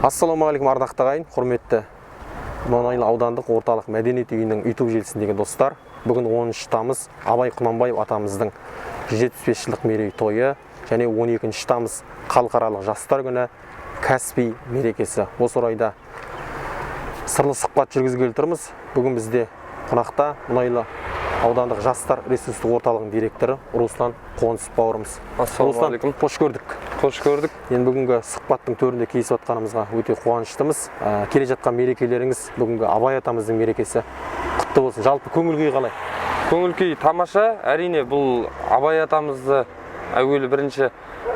Ассалаумағалейкум, ардақты ағайын, құрметті Мұнайлы аудандық орталық мәдениет үйінің YouTube желісіндегі достар! Бүгін 10 тамыз, Абай Құнанбаев атамыздың 175 жылдық мерейтойы және 12 тамыз, халықаралық жастар күні, Каспий мерекесі. Осы орайда сырлы сұхбат жүргізгелі тұрмыз. Бүгін бізде қонақта Мұнайлы аудандық жастар ресурстық орталығының директоры Руслан Қонысов бауырымыз. Ассалаумағалейкум. Руслан, қош көрдік! Қош көрдік. Енді бүгінгі сұхбаттың төрінде кездесіп жатқанымызға өте қуаныштымыз. Келе жатқан мерекелеріңіз, бүгінгі Абай атамыздың мерекесі құтты болсын! Жалпы, көңіл күй қалай? Көңіл күй тамаша. Әрине, бұл Абай атамызды әуелі бірінші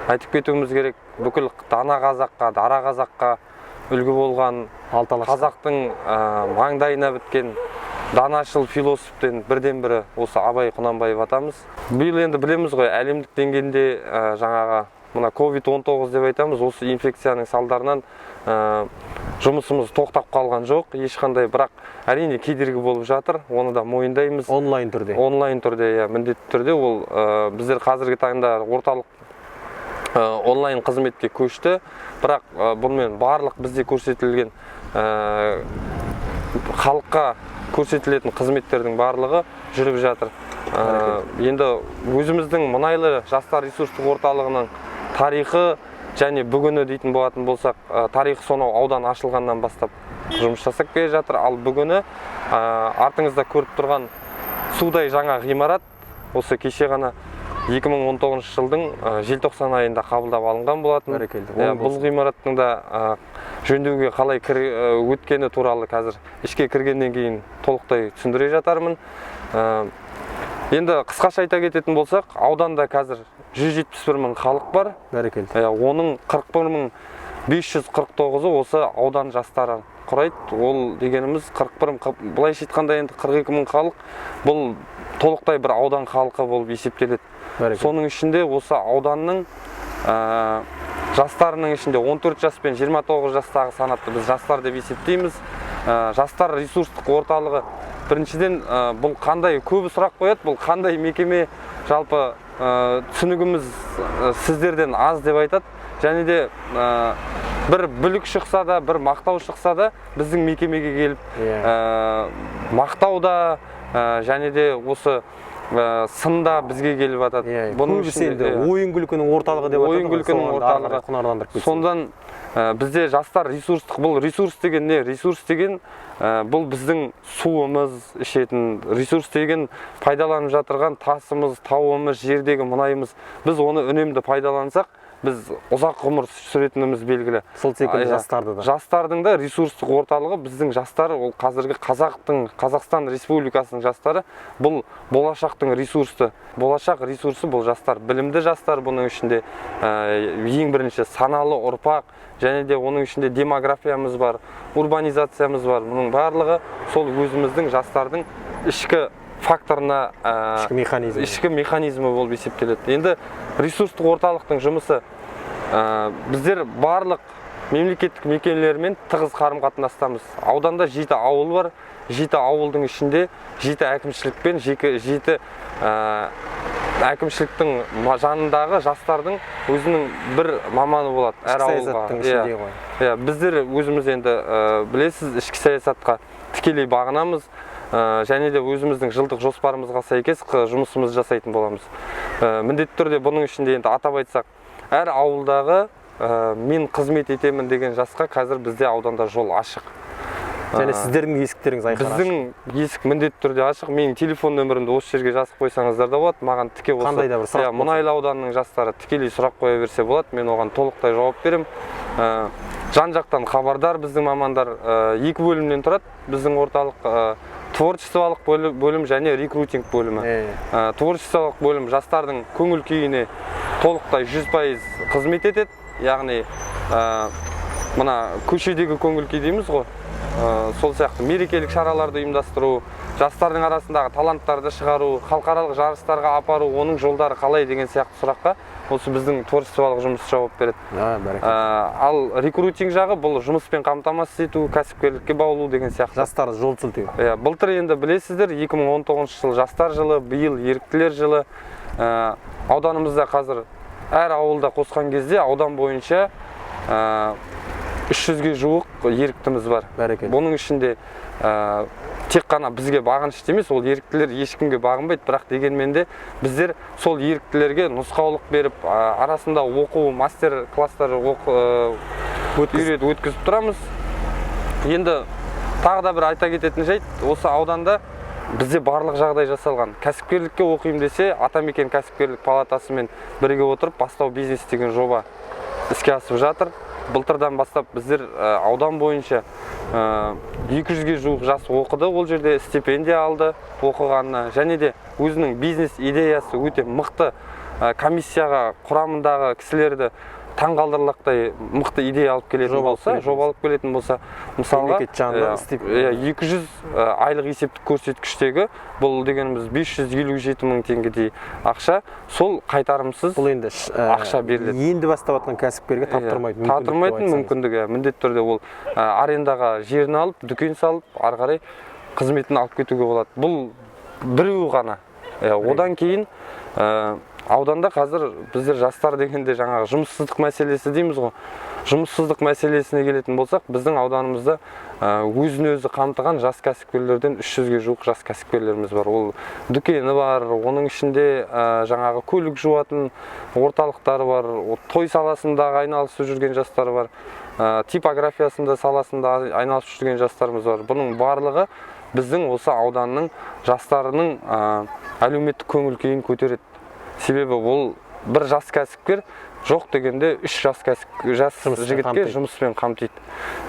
айтып кетуіміз керек. Бүкіл дана қазаққа, дара қазаққа үлгі болған, Алты алаш. қазақтың маңдайына біткен данашыл философтен бірден бірі осы Абай Құнанбаев атамыз. Биыл енді білеміз ғой, әлемдік деңгейде жаңағы мына COVID-19 деп айтамыз, осы инфекцияның салдарынан жұмысымыз тоқтап қалған жоқ ешқандай, бірақ, әрине, кедергі болып жатыр, оны да мойындаймыз. Онлайн түрде. Онлайн түрде, иә, міндетті түрде. Ол біздер қазіргі таңда орталық онлайн қызметке көшті, бірақ бұнымен барлық бізде көрсетілген, халыққа көрсетілетін қызметтердің барлығы жүріп жатыр. Енді өзіміздің Мұнайлы жастар ресурстық орталығының тарихы және бүгіні дейтін болатын болсақ, тарихы сонау аудан ашылғаннан бастап жұмыс жасап келе жатыр. Ал бүгіні артыңызда көріп тұрған судай жаңа ғимарат осы кеше ғана, 2019 жылдың желтоқсан айында қабылдап алынған болатын. Бәрекелді, Иә, оң бұл болсын. ғимараттың да жөндеуге қалай өткені туралы қазір ішке кіргеннен кейін толықтай түсіндіре жатармын. Енді қысқаша айта кететін болсақ, ауданда қазір 171 мың халық бар. Бәрекелді. Иә, оның 41 мың 549-ы осы аудан жастары құрайды. Ол дегеніміз 41 мың, былайша айтқанда, енді 42 мың халық, бұл толықтай бір аудан халқы болып есептеледі. Соның ішінде осы ауданның жастарының ішінде 14 жас пен 29 жастағы санатты біз жастар деп есептейміз. Жастар ресурстық орталығы біріншіден, бұл қандай, көбі сұрақ қояды, бұл қандай мекеме, жалпы түсінігіміз сіздерден аз деп айтады. Және де бір бүлік шықса да, бір мақтау шықса да, біздің мекемеге келіп мақтау да және де осы сын да бізге келіп жатады. Бұның көбісі ішінде, енді ойын күлкінің орталығы деп Ойын атады ғой, күлкінің соған ары орталығы. қарай құнарландырып кетсең. Сондан бізде жастар ресурстық, бұл ресурс деген не? Ресурс деген бұл біздің суымыз ішетін, ресурс деген пайдаланып жатырған тасымыз, тауымыз, жердегі мұнайымыз. Біз оны үнемді пайдалансақ, біз ұзақ ғұмыр сүретініміз белгілі. Сол секілді жастарды да. Жастардың да ресурстық орталығы біздің жастар, ол қазіргі қазақтың, Қазақстан Республикасының жастары, бұл болашақтың ресурсы. Болашақ ресурсы бұл жастар, білімді жастар, бұның ішінде ең бірінші саналы ұрпақ, және де оның ішінде демографиямыз бар, урбанизациямыз бар. Бұның барлығы сол өзіміздің жастардың ішкі факторына Ішкі механизм. ішкі механизмі болып есептеледі. Енді ресурстық орталықтың жұмысы, біздер барлық мемлекеттік мекемелермен тығыз қарым қатынастамыз. Ауданда жеті ауыл бар, жеті ауылдың ішінде жеті әкімшілікпен, жеті әкімшіліктің жанындағы жастардың өзінің бір маманы болады әр Ішкі ауылға. саясаттың ішінде ғой. Иә, біздер өзіміз енді білесіз, ішкі саясатқа тікелей бағынамыз және де өзіміздің жылдық жоспарымызға сәйкес жұмысымызды жасайтын боламыз. Міндетті түрде бұның ішінде енді атап айтсақ, әр ауылдағы мен қызмет етемін деген жасқа қазір бізде ауданда жол ашық. Және сіздердің есіктеріңіз айқара ашық. Біздің есік міндетті түрде ашық. Менің телефон нөмірімді осы жерге жазып қойсаңыздар да болады. Маған тіке осы Қандай да бір сұрақ иә, болса. Мұнайлы ауданының жастары тікелей сұрақ қоя берсе болады. Мен оған толықтай жауап беремін. Жан жақтан хабардар біздің мамандар екі бөлімнен тұрады. Біздің орталық творчестволық бөлім және рекрутинг бөлімі. Творчестволық бөлім жастардың көңіл күйіне толықтай 100% қызмет етеді. Яғни мына көшедегі көңіл күй дейміз ғой. Сол сияқты мерекелік шараларды ұйымдастыру, жастардың арасындағы таланттарды шығару, халықаралық жарыстарға апару, оның жолдары қалай деген сияқты сұраққа осы біздің творчестволық жұмыс жауап береді. Бәрекелді. Ал рекрутинг жағы бұл жұмыспен қамтамасыз ету, кәсіпкерлікке баулу деген сияқты. Жастарды жол сілтеу. Иә, былтыр енді білесіздер, 2019 жыл жастар жылы, биыл еріктілер жылы. Ауданымызда қазір әр ауылда қосқан кезде аудан бойынша 300-ге жуық еріктіміз бар. Бәрекелді. Бұның ішінде тек қана бізге бағынышты емес, ол еріктілер ешкімге бағынбайды, бірақ дегенмен де біздер сол еріктілерге нұсқаулық беріп, арасында оқу, мастер класстар өткізіп тұрамыз. Енді тағы да бір айта кететін жайт, осы ауданда бізде барлық жағдай жасалған. Кәсіпкерлікке оқимын десе, Атамекен кәсіпкерлік палатасымен бірге отырып, Бастау бизнес деген жоба іске асып жатыр. Былтырдан бастап біздер аудан бойынша 200-ге жуық жас оқыды, ол жерде стипендия алды оқығанына, және де өзінің бизнес идеясы өте мықты, комиссияға құрамындағы кісілерді таңғалдырарлықтай мықты идея алып келетін Жоба алып болса, келетін жоба алып келетін болса, мысалға, Мемлекет жанынан 200 айлық есептік көрсеткіштегі, бұл дегеніміз 557 мың теңгедей ақша, сол қайтарымсыз Бұл енді ақша беріледі. Енді бастап жатқан кәсіпкерге таптырмайтын мүмкіндік деп Таптырмайтын айтсаңыз. мүмкіндігі, міндетті түрде ол арендаға жерін алып, дүкен салып, ары қарай қызметін алып кетуге болады. Бұл біреуі ғана. Одан кейін ауданда қазір біздер жастар дегенде жаңағы жұмыссыздық мәселесі дейміз ғой. Жұмыссыздық мәселесіне келетін болсақ, біздің ауданымызда өзін өзі қамтыған жас кәсіпкерлерден 300-ге жуық жас кәсіпкерлеріміз бар. Ол дүкені бар, оның ішінде жаңағы көлік жуатын орталықтары бар, той саласындағы айналысып жүрген жастар бар, типографиясында саласында айналысып жүрген жастарымыз бар. Бұның барлығы біздің осы ауданның жастарының әлеуметтік көңіл күйін көтереді. Себебі ол бір жас кәсіпкер жоқ дегенде үш жас жас Жұмыспен жігітке қамтиды. жұмыспен қамтиды.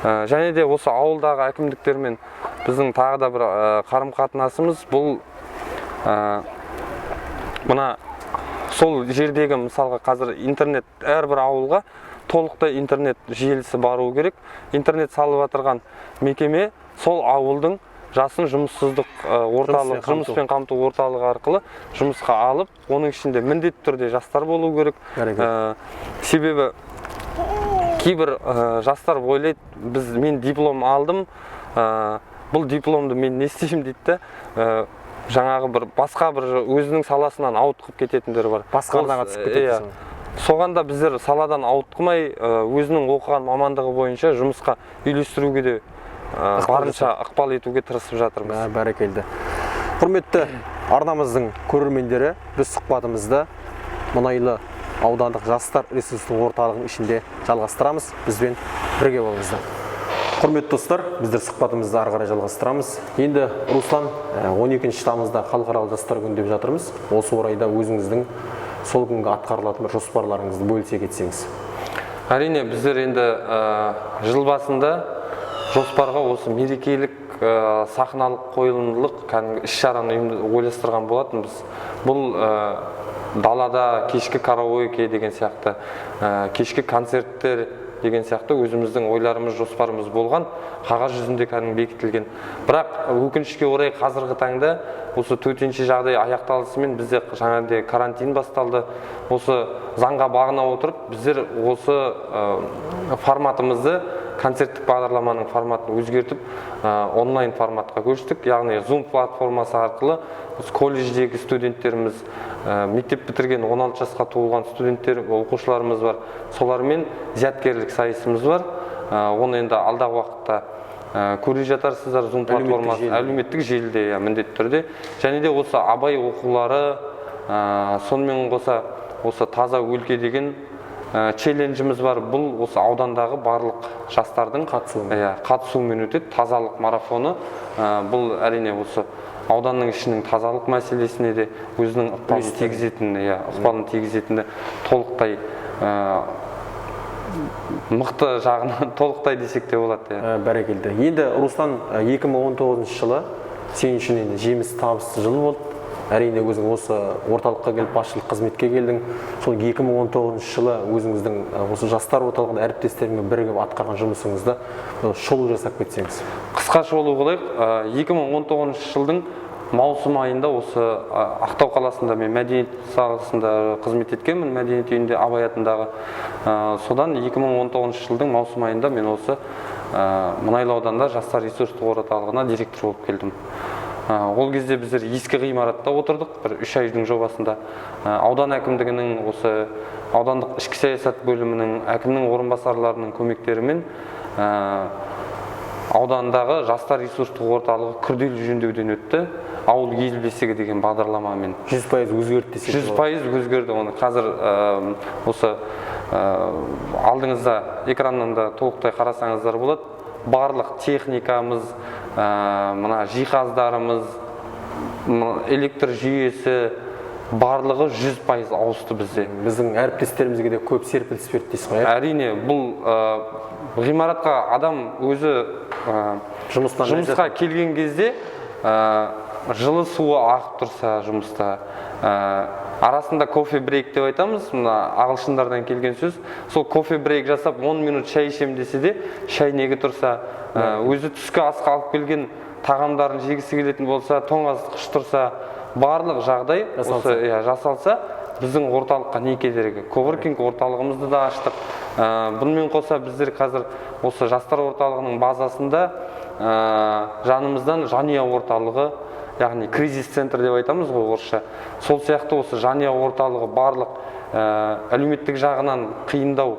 Және де осы ауылдағы әкімдіктермен біздің тағы да бір қарым-қатынасымыз бұл, мына сол жердегі мысалға қазір интернет әрбір ауылға толықтай интернет желісі баруы керек. Интернет салып жатырған мекеме сол ауылдың жасын жұмыссыздық орталық, Жұмыспен қамту. жұмыспен қамту орталығы арқылы жұмысқа алып, оның ішінде міндетті түрде жастар болу керек. Бәрекелді. Себебі кейбір жастар ойлайды, мен диплом алдым, бұл дипломды мен не істеймін дейді де, жаңағы бір басқа бір өзінің саласынан ауытқып кететіндер бар. Басқа арнаға түсіп кетеді дейсің. Соған да біздер саладан ауытқымай, өзінің оқыған мамандығы бойынша жұмысқа үйлестіруге де, Ықпал барынша ықпал етуге тырысып жатырмыз. Бәрекелді. Құрметті арнамыздың көрермендері, біз сұхбатымызды Мұнайлы аудандық жастар ресурстық орталығының ішінде жалғастырамыз. Бізбен бірге болыңыздар. Құрметті достар, біздер сұхбатымызды ары қарай жалғастырамыз. Енді Руслан, 12 тамызда халықаралық жастар күні деп жатырмыз. Осы орайда өзіңіздің сол күнгі атқарылатын бір жоспарларыңызды бөлісе кетсеңіз. Әрине, біздер енді жыл басында жоспарға осы мерекелік сахналық қойылымдылық кәдімгі іс-шараны ойластырған болатынбыз. Бұл далада кешкі караоке деген сияқты, кешкі концерттер деген сияқты өзіміздің ойларымыз, жоспарымыз болған, қағаз жүзінде кәдімгі бекітілген. Бірақ өкінішке орай қазіргі таңда осы төтенше жағдай аяқталысымен бізде жаңағыдай карантин басталды. Осы заңға бағына отырып, біздер осы форматымызды, концерттік бағдарламаның форматын өзгертіп, онлайн форматқа көштік. Яғни Zoom платформасы арқылы осы колледждегі студенттеріміз, мектеп бітірген 16 жасқа толған студенттер, оқушыларымыз бар. Солармен зияткерлік сайысымыз бар. Оны енді алдағы уақытта көре жатарсыздар Zoom Әлеуметтік платформасы, желіде. әлеуметтік желіде, иә, міндетті түрде. Және де осы Абай оқулары, сонымен қоса осы таза өлке деген челленджіміз бар. Бұл осы аудандағы барлық жастардың Қатысуымен. Иә, қатысуымен өтеді тазалық марафоны. Бұл әрине осы ауданның ішінің тазалық мәселесіне де өзінің ықпалын Үлес тигізетін, иә, ықпалын тигізетіні толықтай мықты жағынан толықтай десек те болады, иә. Бәрекелді. Енді Руслан, 2019 жылы сен үшін енді жеміс табысты жыл болды. Әрине өзің осы орталыққа келіп басшылық қызметке келдің. Сол 2019 жылы өзіңіздің осы жастар орталығында әріптестеріңмен бірігіп атқарған жұмысыңызды шолу жасап кетсеңіз. Қысқа шолу қылайық. 2019 жылдың маусым айында осы Ақтау қаласында мен мәдениет саласында қызмет еткенмін, мәдениет үйінде Абай атындағы. Содан 2019 жылдың маусым айында мен осы Мұнайлы ауданында жастар ресурстық орталығына директор болып келдім. Ол кезде біздер ескі ғимаратта отырдық, бір үш айдың жобасында. Аудан әкімдігінің, осы аудандық ішкі саясат бөлімінің, әкімнің орынбасарларының көмектерімен Аудандағы жастар ресурстық орталығы күрделі жөндеуден өтті. Ауыл ел бесігі деген бағдарламамен 100% өзгерді десек. 100% өзгерді. Оны қазір осы алдыңызда экраннан да толықтай қарасаңыздар болады. Барлық техникамыз, мына жиһаздарымыз, электр жүйесі, барлығы 100% ауысты бізде. Біздің әріптестерімізге де көп серпіліс берді дейсіз ғой, иә? Әрине, бұл ғимаратқа адам өзі жұмысқа келген кезде жылы суы ағып тұрса жұмыста, арасында кофе-брейк деп айтамыз, мына ағылшындардан келген сөз, сол кофе-брейк жасап 10 минут шай ішемін десе де шәйнегі тұрса, өзі түскі асқа алып келген тағамдарын жегісі келетін болса, тоңазытқыш тұрса, барлық жағдай жасалса. Осы, иә, жасалса, біздің орталыққа не кедергі? Коворкинг орталығымызды да аштық. Бұнымен қоса біздер қазір осы жастар орталығының базасында жанымыздан жанұя орталығы, яғни кризис центр деп айтамыз ғой орысша, сол сияқты осы жанұя орталығы барлық әлеуметтік жағынан қиындау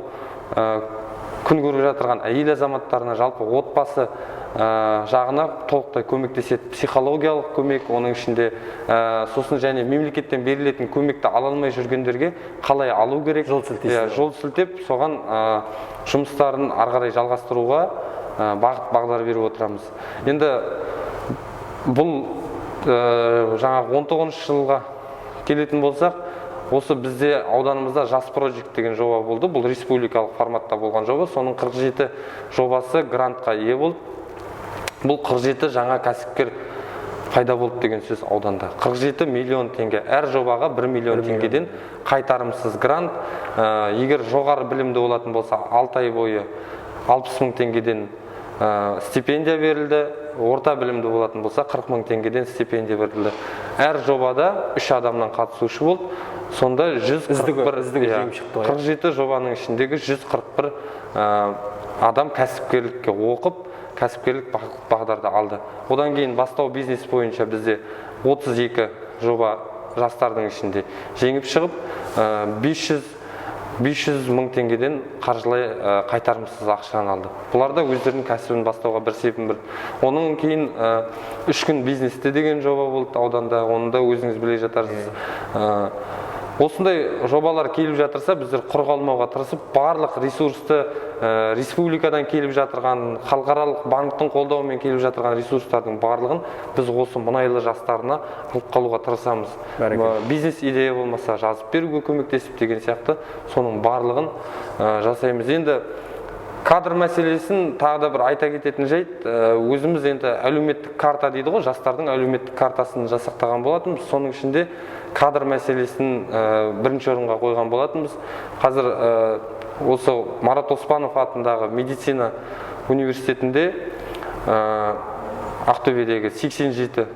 күн көріп жатырған әйел азаматтарына, жалпы отбасы жағына толықтай көмектеседі. Психологиялық көмек, оның ішінде сосын және мемлекеттен берілетін көмекті ала алмай жүргендерге қалай алу керек, жол сілтейсіз. Иә, жол сілтеп, соған жұмыстарын ары қарай жалғастыруға бағыт бағдар беріп отырамыз. Енді бұл жаңағы 19 жылға келетін болсақ, осы бізде ауданымызда Жас Project деген жоба болды. Бұл республикалық форматта болған жоба. Соның 47 жобасы грантқа ие болды. Бұл 47 жаңа кәсіпкер пайда болды деген сөз ауданда. 47 миллион теңге. Әр жобаға 1 миллион теңгеден қайтарымсыз грант. Егер жоғары білімді болатын болса, 6 ай бойы 60 мың теңгеден стипендия берілді. Орта білімді болатын болса, 40 мың теңгеден стипендия берілді. Әр жобада 3 адамнан қатысушы болды. Сонда 141, Үздігі иә, жеңіп шықты ғой, иә? 47 жобаның ішіндегі 141 адам кәсіпкерлікке оқып, кәсіпкерлік бағдарды алды. Одан кейін бастау бизнес бойынша бізде 32 жоба жастардың ішінде жеңіп шығып, 500 мың теңгеден қаржылай қайтарымсыз ақшаны алды. Бұлар да өздерінің кәсібін бастауға бір себін бір. Оның кейін 3 күн бизнесте деген жоба болды ауданда, оны да өзіңіз біле жатарсыз. Осындай жобалар келіп жатырса, біздер құр қалмауға тырысып, барлық ресурсты, республикадан келіп жатырған, халықаралық банктің қолдауымен келіп жатырған ресурстардың барлығын біз осы мұнайлы жастарына алып қалуға тырысамыз. Бәрекелді. Бизнес идея болмаса жазып беруге көмектесіп деген сияқты, соның барлығын жасаймыз. Енді кадр мәселесін тағы да бір айта кететін жайт, өзіміз енді әлеуметтік карта дейді ғой, жастардың әлеуметтік картасын жасақтаған болатынбыз. Соның ішінде кадр мәселесін бірінші орынға қойған болатынбыз. Қазір осы Марат Оспанов атындағы медицина университетінде, Ақтөбедегі 87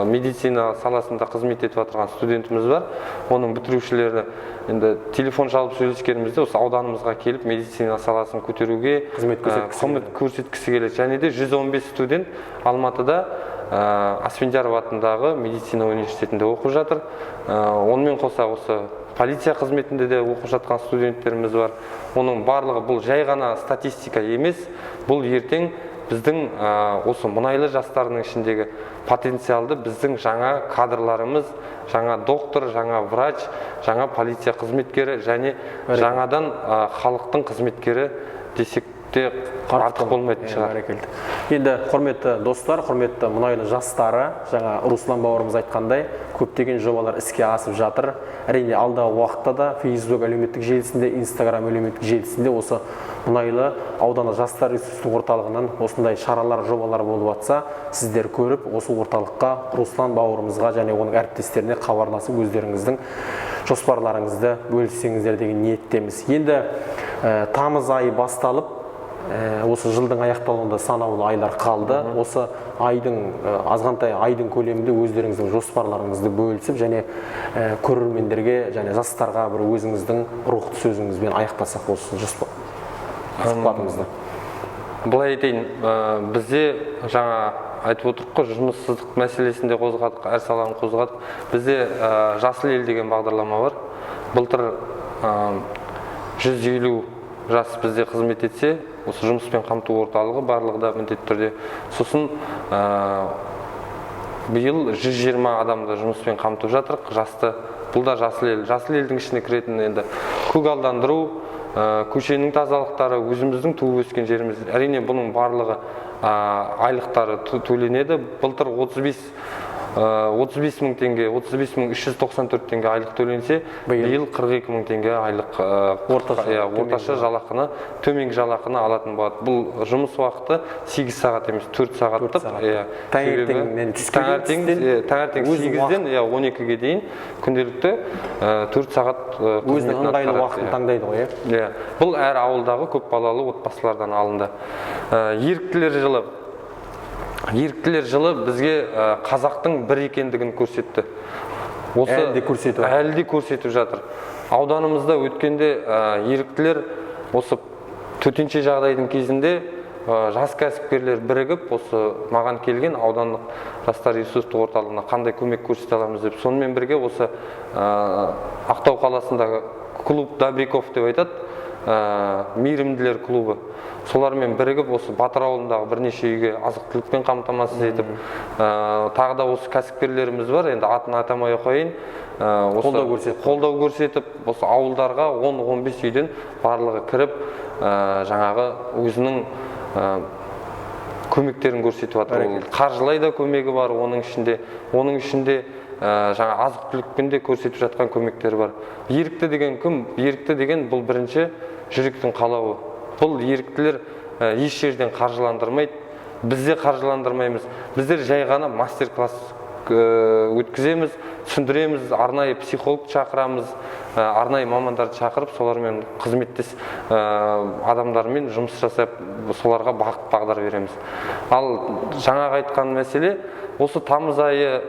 медицина саласында қызмет етіп жатырған студентіміз бар. Оның бітірушілері енді телефон шалып сөйлескенімізде осы ауданымызға келіп медицина саласын көтеруге Қызмет көрсеткісі қызмет көрсеткісі келеді. Және де 115 студент Алматыда Асфендияров атындағы медицина университетінде оқып жатыр. Онымен қоса осы полиция қызметінде де оқып жатқан студенттеріміз бар. Оның барлығы бұл жай ғана статистика емес, бұл ертең біздің осы мұнайлы жастарының ішіндегі потенциалды біздің жаңа кадрларымыз, жаңа доктор, жаңа врач, жаңа полиция қызметкері және жаңадан халықтың қызметкері десек те артық болмайтын шығар. Бәрекелді. Енді құрметті достар, құрметті мұнайлы жастары, жаңа Руслан бауырымыз айтқандай, көптеген жобалар іске асып жатыр. Әрине, алдағы уақытта да Facebook әлеуметтік желісінде, Instagram әлеуметтік желісінде осы мұнайлы ауданы жастар ресурстық орталығынан осындай шаралар, жобалар болып жатса, сіздер көріп, осы орталыққа Руслан бауырымызға және оның әріптестеріне хабарласып, өздеріңіздің жоспарларыңызды бөліссеңіздер деген ниеттеміз. Енді тамыз айы басталып, осы жылдың аяқталуында санаулы айлар қалды. Осы азғантай айдың көлемінде өздеріңіздің жоспарларыңызды бөлісіп және көрермендерге және жастарға бір өзіңіздің рухты сөзіңізбен аяқтасақ осы сұхбатымызды. Былай айтайын, бізде жаңа айтып отырдық қой, жұмыссыздық мәселесін де қозғадық, әр саланы қозғадық. Бізде Жасыл ел деген бағдарлама бар. Былтыр 150 жас бізде қызмет етсе, Осы жұмыспен қамту орталығы барлығы да міндетті түрде. Сосын биыл 120 адамды жұмыспен қамтып жатырық. Жасты, бұл да жасыл ел. Жасыл елдің ішіне кіретін енді көгалдандыру, көшенің тазалықтары, өзіміздің туып өскен жеріміз. Әрине, бұның барлығы айлықтары төленеді. Былтыр 35 мың теңге, 35 394 теңге айлық төленсе, биыл 42 мың теңге айлық Орташа, иә, төменгі. Орташа жалақыны, төменгі жалақыны алатын болады. Бұл жұмыс уақыты 8 сағат емес, 4 сағаттық. Сағат. Иә. Таңертеңнен Себебі түске дейін, таңертең, түстен иә, таңертең өзінің 8-ден, иә, 12-ге дейін күнделікті 4 сағат өзінің қызметін ыңғайлы атқарады, уақытын иә. таңдайды ғой, иә? Иә, бұл әр ауылдағы көп балалы отбасылардан алынды. Еріктілер жылы. Еріктілер жылы бізге қазақтың бір екендігін көрсетті. Осы Әлі де көрсетіп жатыр. Әлі де көрсетіп жатыр. Ауданымызда өткенде еріктілер осы төтенше жағдайдың кезінде жас кәсіпкерлер бірігіп, осы маған келген, аудандық жастар ресурстық орталығына қандай көмек көрсете аламыз деп. Сонымен бірге осы Ақтау қаласындағы клуб добряков деп айтады, мейірімділер клубы, солармен бірігіп осы Батыр ауылындағы бірнеше үйге азық түлікпен қамтамасыз етіп, тағы да осы кәсіпкерлеріміз бар, енді атын атамай ақ қояйын, осы Қолдау көрсетіп. Қолдау көрсетіп, осы ауылдарға 10-15 үйден барлығы кіріп, жаңағы өзінің көмектерін көрсетіп жатыр. Ол қаржылай да көмегі бар, оның ішінде жаңа азық түлікпен де көрсетіп жатқан көмектері бар. Ерікті деген кім? Ерікті деген бұл бірінші жүректің қалауы. Бұл еріктілер еш жерден қаржыландырмайды, біз де қаржыландырмаймыз. Біздер жай ғана мастер класс өткіземіз, түсіндіреміз, арнайы психолог шақырамыз, арнайы мамандарды шақырып, солармен қызметтес адамдармен жұмыс жасап, соларға бағыт бағдар береміз. Ал жаңағы айтқан мәселе, осы тамыз айы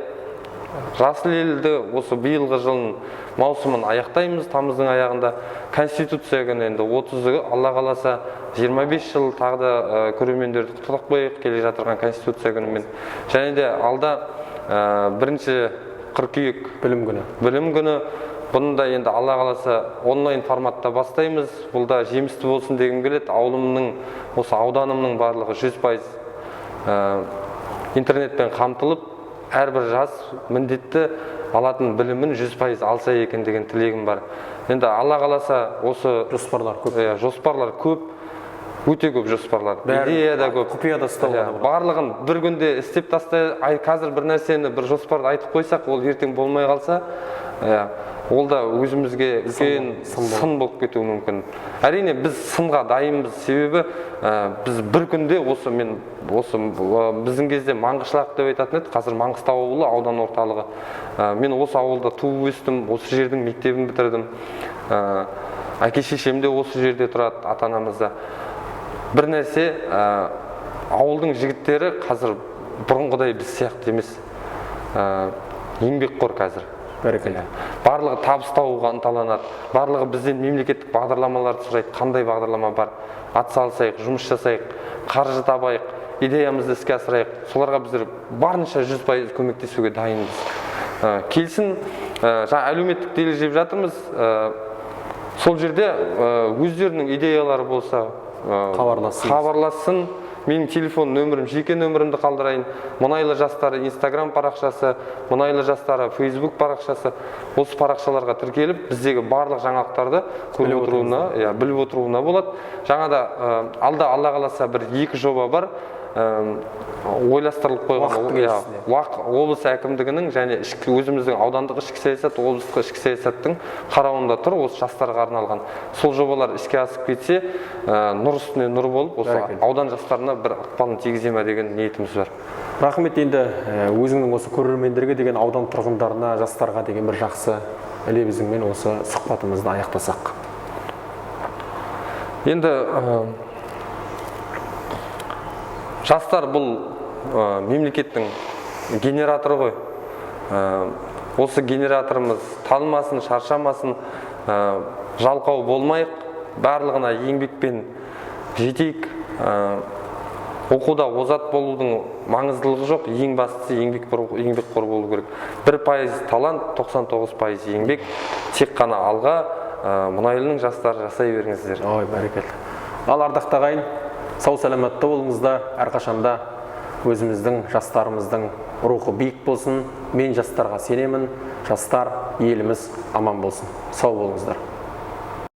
жасыл елді, осы биылғы жылдың маусымын аяқтаймыз тамыздың аяғында. Конституция күні енді 30-ы, Алла қаласа, 25 жыл. Тағы да көрермендерді құттықтап қояйық келе жатырған Конституция күнімен. Және де алда 1 қыркүйек Білім күні. Білім күні. Бұны да енді, Алла қаласа, онлайн форматта бастаймыз. Бұл да жемісті болсын дегім келеді. Ауылымның, осы ауданымның барлығы 100% интернетпен қамтылып, әрбір жас міндетті алатын білімін 100% алса екен деген тілегім бар. Енді, Алла қаласа, осы Жоспарлар көп. Иә, жоспарлар көп, өте көп жоспарлар. Бәрін Идея да көп. құпияда ұстауға Иә, да болады. Барлығын бір күнде істеп тастай қазір бір нәрсені, бір жоспарды айтып қойсақ, ол ертең болмай қалса, иә, ол да өзімізге үлкен сын болады. Сын болып кетуі мүмкін. Әрине, біз сынға дайынбыз, себебі біз бір күнде осы мен осы біздің кезде Маңғышлақ деп айтатын еді, қазір Маңғыстау ауылы, аудан орталығы. Мен осы ауылда туып өстім, осы жердің мектебін бітірдім. Әке шешем де осы жерде тұрады, ата анамыз да. Бір нәрсе, ауылдың жігіттері қазір бұрынғыдай біз сияқты емес, еңбекқор қазір. Бәрекелді. Барлығы табыс табуға ынталанады, барлығы бізден мемлекеттік бағдарламаларды сұрайды: қандай бағдарлама бар, атсалысайық, жұмыс жасайық, қаржы табайық, идеямызды іске асырайық. Соларға біздер барынша 100% көмектесуге дайынбыз. Келсін, жаңа әлеуметтік желі жеп жатырмыз, сол жерде өздерінің идеялары болса, Хабарлассын. Хабарлассын. Менің телефон нөмірім, жеке нөмірімді қалдырайын. Мұнайлы жастары Инстаграм парақшасы, Мұнайлы жастары Фейсбук парақшасы, осы парақшаларға тіркеліп, біздегі барлық жаңалықтарды көріп Біліп отыруына, иә, біліп отыруына болады. Жаңа да алда, Алла қаласа, бір екі жоба бар ойластырылып қойған. Уақыттың Иә, еншісінде. Облыс әкімдігінің және ішкі, өзіміздің аудандық ішкі саясат, облыстық ішкі саясаттың қарауында тұр осы жастарға арналған. Сол жобалар іске асып кетсе, нұр үстіне нұр болып, осы Бәрекелді. аудан жастарына бір ықпалын тигізе ме деген ниетіміз бар. Рахмет. Енді өзіңнің осы көрермендерге деген, аудан тұрғындарына, жастарға деген бір жақсы лебізіңмен осы сұхбатымызды аяқтасақ. Енді жастар бұл мемлекеттің генераторы ғой. Осы генераторымыз талмасын, шаршамасын, жалқау болмайық, барлығына еңбекпен жетейік. Оқуда озат болудың маңыздылығы жоқ, ең бастысы еңбекқор болу керек. 1% талант, 99% еңбек. Тек қана алға, Мұнайлының жастары, жасай беріңіздер. Ой, бәрекелді. Ал, ардақты ағайын. Сау саламатта болыңыздар. Әрқашанда өзіміздің жастарымыздың рухы биік болсын. Мен жастарға сенемін. Жастар, еліміз аман болсын. Сау болыңыздар.